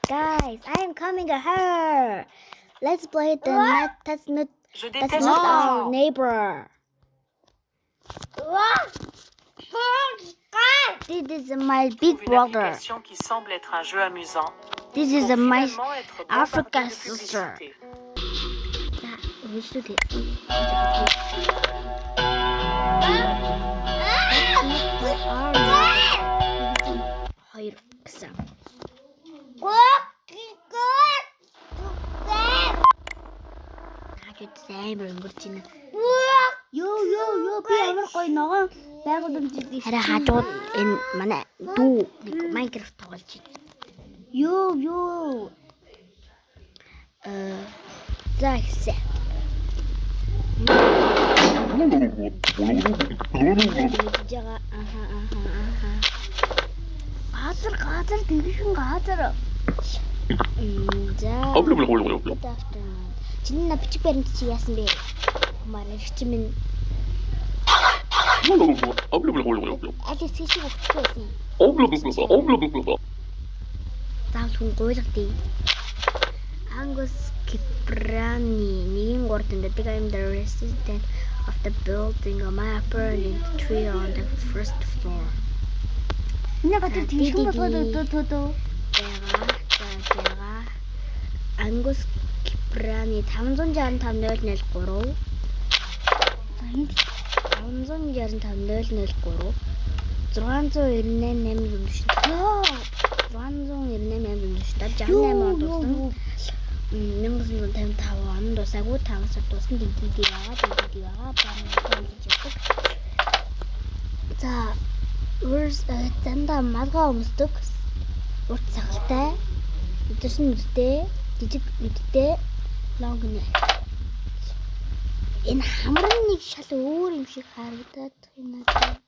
Guys, I am coming to her. Let's play the net. That's not Je that's déteste not la our neighbor. This is my big une brother. application qui semble être un jeu amusant This is pour my finalement être bombardé Africa de sister. publicité. За, үргэлжлүүлье. Хоёр гэсэн. Хажууд амар өнгөрч байна. Йоо ёо ёо, би ямар гоё ногоон байгууламж. Харин хажууд энэ манай дүү нэг Minecraft тоглож байна. Йоо ёо. За гэсэн. Мэдж байгаа. Аха. Газар газар тэгшин газар. За. Good afternoon. Чиний на бичиг баримт чи яасан бэ? Хумаар эрч минь аль хэсгийг шиг өгчихгүй байсан юм. Заавал хүн гуйлгадیں۔ Angus Kiprani 1-3 амьдардаг. I'm the resident of the building on my apartment tree on the first floor. Энэ газар тэгшин болгоод өдөө төдөө. Байгаа. За байгаа. Angus Kiprani 565 003. За энд 565 003 698 840. ёо. 698 847 68 онд дууссан. 1955 онд дуусаагүй 5 сар дууссан. DVD байгаа, DVD байгаа. Баруун өмсөж явдаг. За, өөрс дандаа малгай өмсдөг. Урт сахалтай. Өдөрсөн нүдтэй, жижиг нүдтэй, long neck. Энэ хамрын нэг шал өөр юм шиг харагдаад байна надад.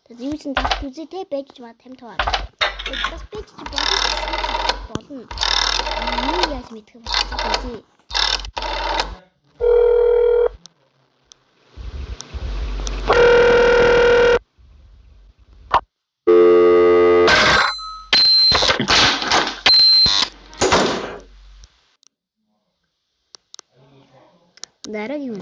Тэгээд юу ч тас үзээ те байж маа 55. Бас байж болно. Миний яаж мэдэх вэ? Үзье. Дараагийн юм.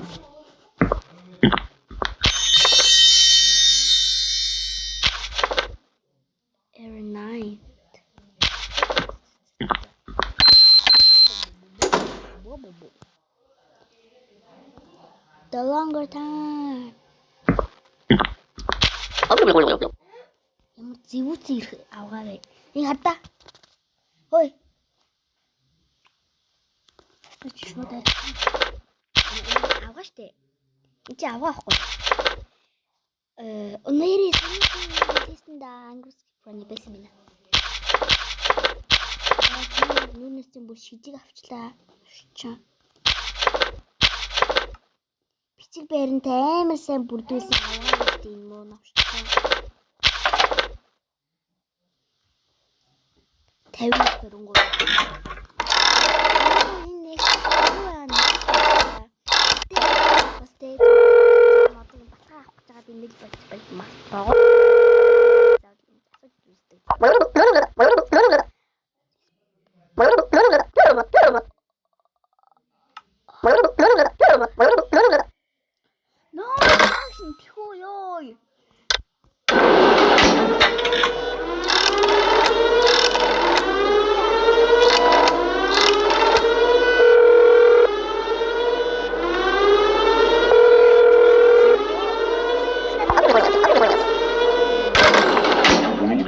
Every night. The longer time. Ямар зэвүүцэн ирэх авгаа вэ? Нэг хардаа. Хөөе. Чи шууд арай. Авгаа штэ. Энд чи авгаа ахгүй. Өнөөдөр сонирхолтой да Angus Kiprani байсан байна. Нүнээс чинь бүр шижиг авчлаа. Чаа. Бичиг баримт амар сайн бүрдүүлсэн авгаа гэдэг юм уу навчтай. 50 23. Энэ нэг юу аа? Бас тэ модын батгаа авах гэж байгаа юм л болж байж магадгүй. Асууж үздэг. Ноо шин тэхүү ёо.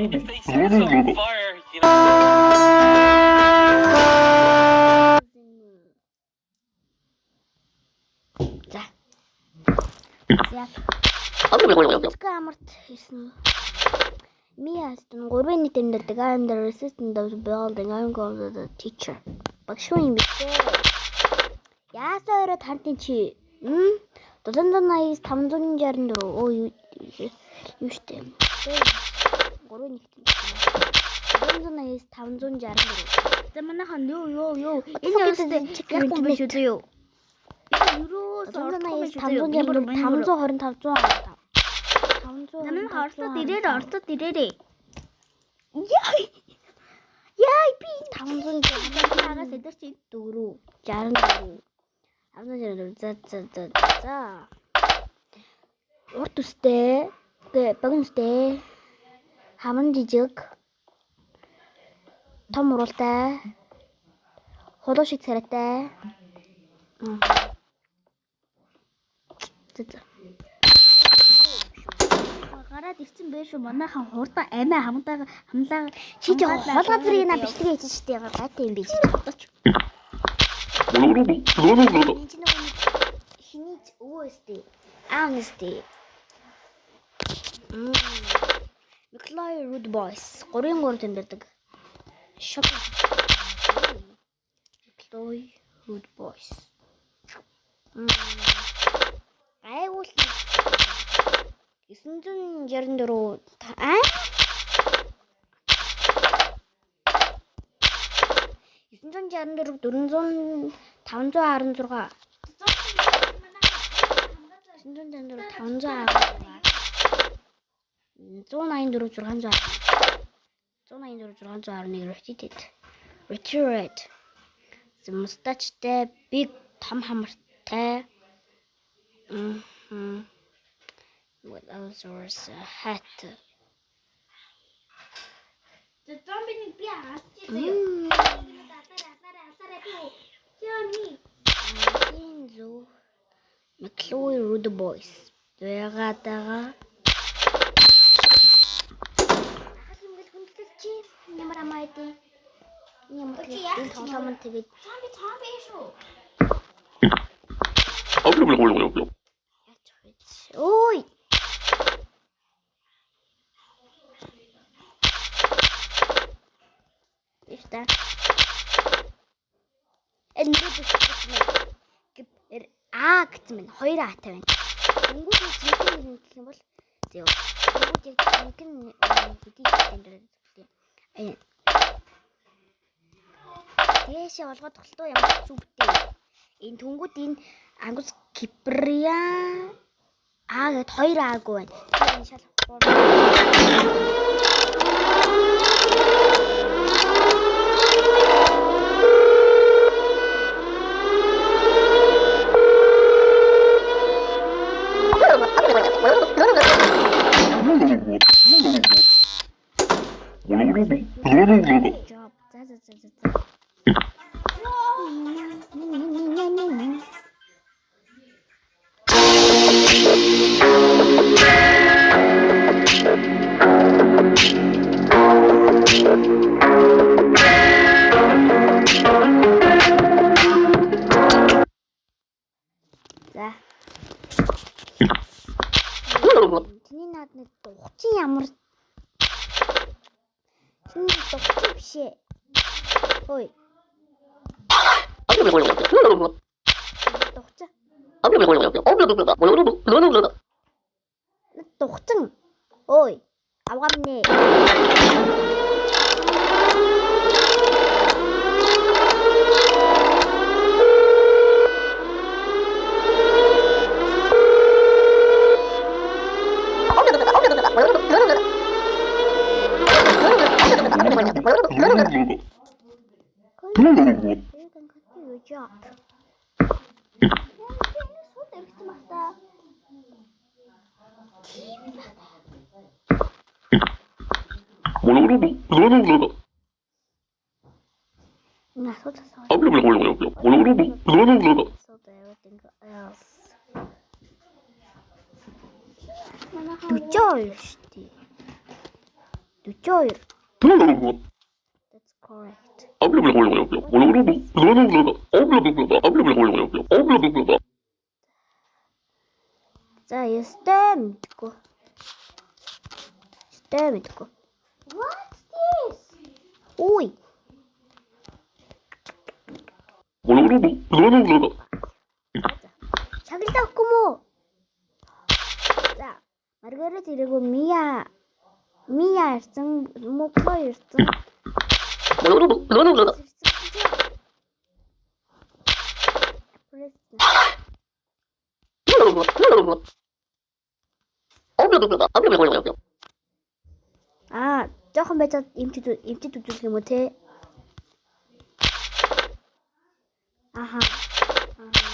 If they set us on fire, you know. За. За. Иска амарт ирсэн. Mia Aston 3-ны амьдардаг. I'm the assistant of the building. I'm going to the teacher. Багш хүн юм биш үү? Яасаа өрөөд хардын чи? М? 789 564. Оо юу юу штэ. 3-1 789 564. За манайхан ёо ёо ёо. Энэ ёстой яахгүй биш үү юу? Энэ юурээс ордохгүй биш үү юу? 789 564 525. За манайхан Оросод ирээрээ, Оросод ирээрээ. Яа. 564 Агаас эдэр чи 64 564. За за за за. Урт үстэй. Үгүй богино үстэй. Хаман жижиг. Том уруултай. Хулуу шиг царайтай. За за. Гараад ирсэн байх шүү. Манайхан хурдан амиа хамтаа хамлаа. Чи ч хулгай зэрэг на бичлэг хийж штэ гайтай юм биш. Одооч. Энэ чинь нөгөө нэг хиний ч өвөө өстэй. Аав нэстэй. McLeod Rude Boys 3-3 тэмдэрдэг. Shop. McLeod Rude Boys. Гайгүй л 964 а 964 400 516 964 516 184 600 184 611 rotated retreat мустачтай big том хамартай. What else was a hat? За зомбинийг би алчих заяа. Алаарай алаарай би. Ями. Кинзу McLeod Rude Boys байгаатайгаа ахал юм гэл хүндлэл чи ямар амаа идэв. Ямар энэ тоглоом нь тэгээд Зомби зомби шүү. яач вэ? Ой. Ихта. Энэ би гэв А гэсэн мэн 2 А-тай байна. Дөнгөж нэг жинхэнэ нэр гэх юм бол зөө. Дөнгөж яг жинхэнэ хэдий танд дээр. Аа. Дээшээ олгоод тоглолтоо ямар хэцүү бтээ. Энэ түнгүүд энэ ангус Киприя А гэд 2 А-гүй байна. Тэгэхээр энэ шал job. За за за за. За. Чиний наад нэг дугчин ямар Чиний дугчин биш ээ. Хөөе. Дугчин. Дугчин. Ой. Авгаа минь ээ. You can continue your job. Сууд эргэсэн баг та. Энэ асуудал асуу. So everything else. 42 шүү дээ. 42. That's correct. За, ёстой мэдгүй. Ёстой мэдгүй. What's this? Үй. Шагналаа өгөхгүй мүү? За, Маргарет ирээгүй Мия Мия ирсэн, Муко ирсэн. Аа, жоохон байж эмчид эмчид үзүүлэх юм уу те? Аха. Аха.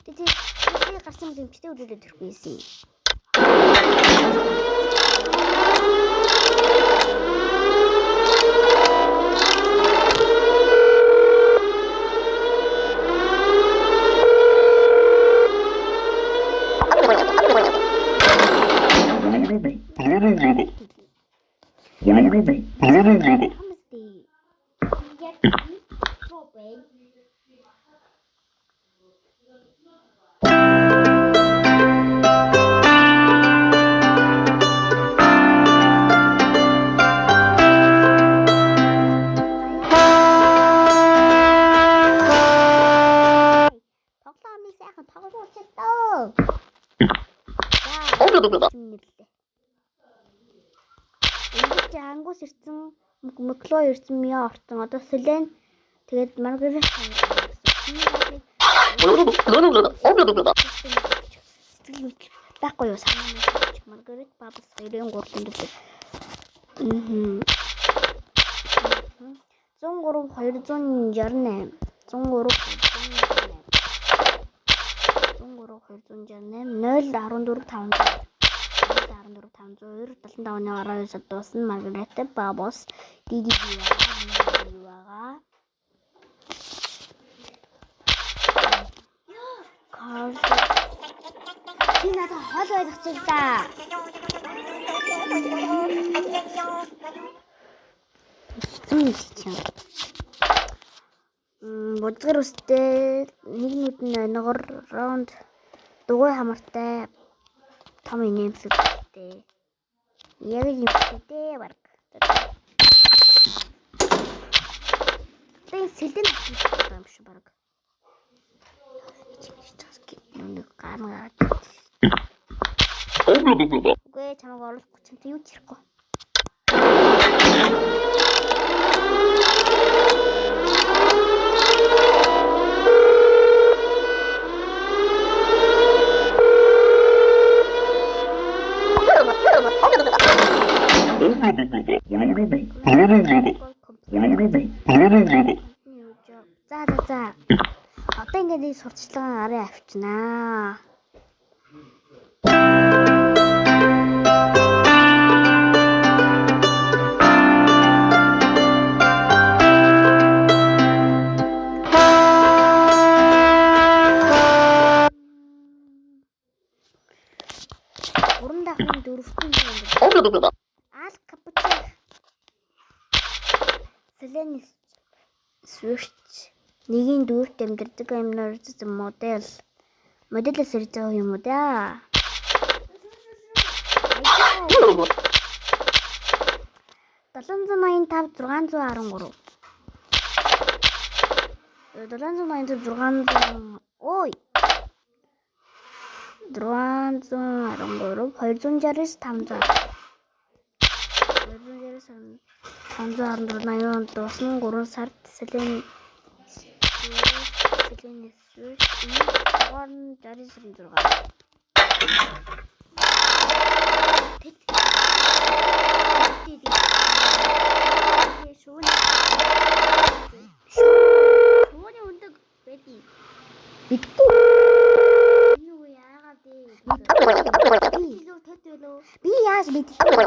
Тэгээ гарсан юм эмчтэй үзүүлээд ирэхгүй юм. Тоглоомыг сайхан тоглуулчихлаа. За. Ингэж ангус ирсэн, Мөкло ирсэн, Миа орсон. Одоо Селен тэгээд Маргарет сэтгэл хөдлөл байхгүй юу санаа Маргарет Бабс 93 дэмждэг. 103 268 103 268 103 268 0 14 500 14 502 75-ны 19-д дуусна. Маргарет Бабос Диди байгаа. Карл чи надад хол ойлгочих л да. Хэцүү чинь. Будгар үстэй нэг нүд нь оногор раунд дугуй хамартай том инээмсэгтэй. Яг юм дээ баг. Тэгээ сэлэн юм шиг баг. Нэг гар гараад. Үгүй чамайг оруулахгүй чамтай юу ч ярихгүй. За за за. Одоо ингээд нэг сурталчилгаан арын авчнаа. Гурван давхрын дөрвөн юм. Ал капучино. Селен Свирч нэгийн дүүрт амьдардаг амнаар модель. Моделээс ирж байгаа юм уу да? 785 613. 785 600 ой 613 269 500 269 514 80 дуусна 3 сард Селен Селен Свирч дугаар нь 69 6. Шүүний өндөг байдгийг мэдгүй. Энэ үү яагаад вэ? Илүү тэд байлоо. Би яаж мэдэх вэ?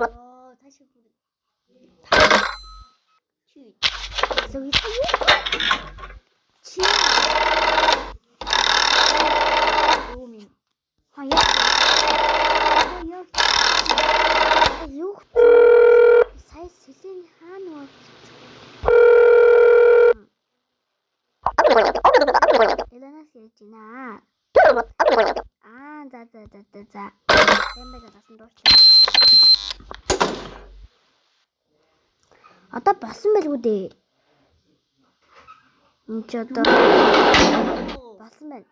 Оо тааш чи. Зөв юу? Чи. Юу юм? Хаяа. Хаяа. Юу? Сая сэлэн хаана вэ? Элэнаас ярьж байна. Аа за за за за за. Тэмбэг гасан дуучлаа. Одоо болсон байлгүй дээ. Энд ч одоо болсон байна.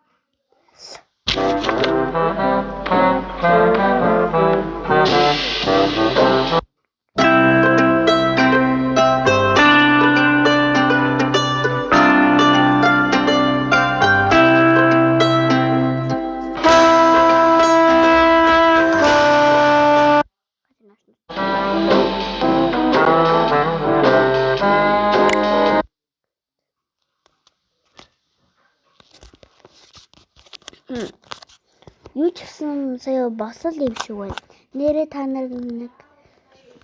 Юу ч гэсэн сая босол юм шиг байна. Нэрээ та нар нэг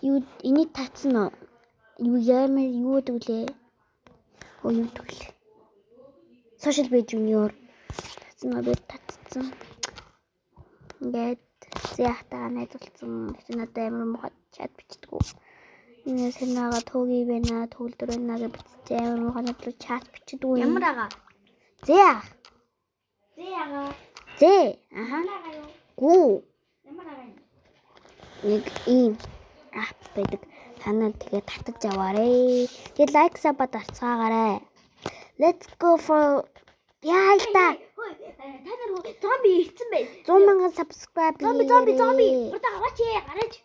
юу энийг татсан уу? Юу ямар юу гэдэг лээ? Оо, юу гэдэг лээ? Social Bee Junior татсан уу? Би татсан. Ингээд зяхтаа найзалцсан. Тэгсэн надад амар муухай чат бичдэг. Энэ санаага төөгүй байна, төгөлдөр байна гэж бичсэн, амар муухай надад чат бичдэг. Ямар ага? Зэ. Зэ ага. Зэ. Аха. Ага юу? Гүү. Ямар ага юм? Нэг ийм app байдаг. Та нар тэгээ татаж аваарэ. Тэгээ like, sub дарцгаагаарай. Let's go for яа л та. Хөөе, та нар зомби ирсэн байх. 100 мянган subscribe Зомби, зомби, зомби. хийгээрэй. Урдаа аваач ээ, гараач.